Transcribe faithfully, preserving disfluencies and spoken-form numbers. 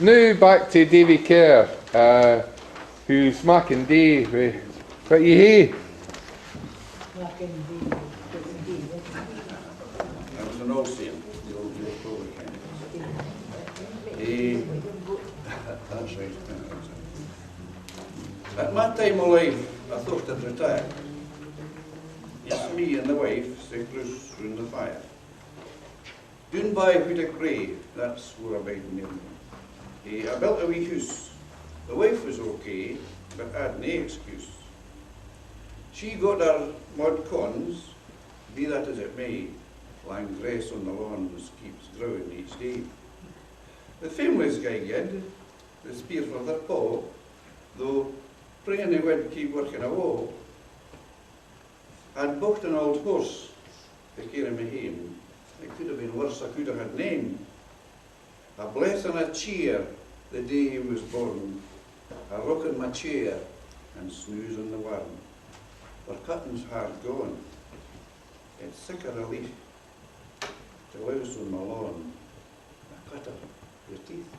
Noo back to Davy Kerr, uh, who's makin day wi what ye hae. That was an old saying. The old, the old proverb. Eh, that's right. At my time o life, I thocht I'd retire. It's me and the wife, sae close roon the fire. Doon by Hood o Gray, that's where I bide noo. Eh, I built a wee hoose. The wife was okay, but I'd nae excuse. She got her mod cons, be that as it may, lang grass on the lawns keeps growing each day. The fameless gae gaed, the speir for their paw, though prayin they wad keep working awa. I'd bocht an auld horse to cairry me hame. It could hae been worse, I could hae had name. A blessing o cheer the day he was born. I rock in my chair and snooze on the warm. For cutting's hard gaun. It's sic a relief to louse on my lawn. A cutter, your teeth.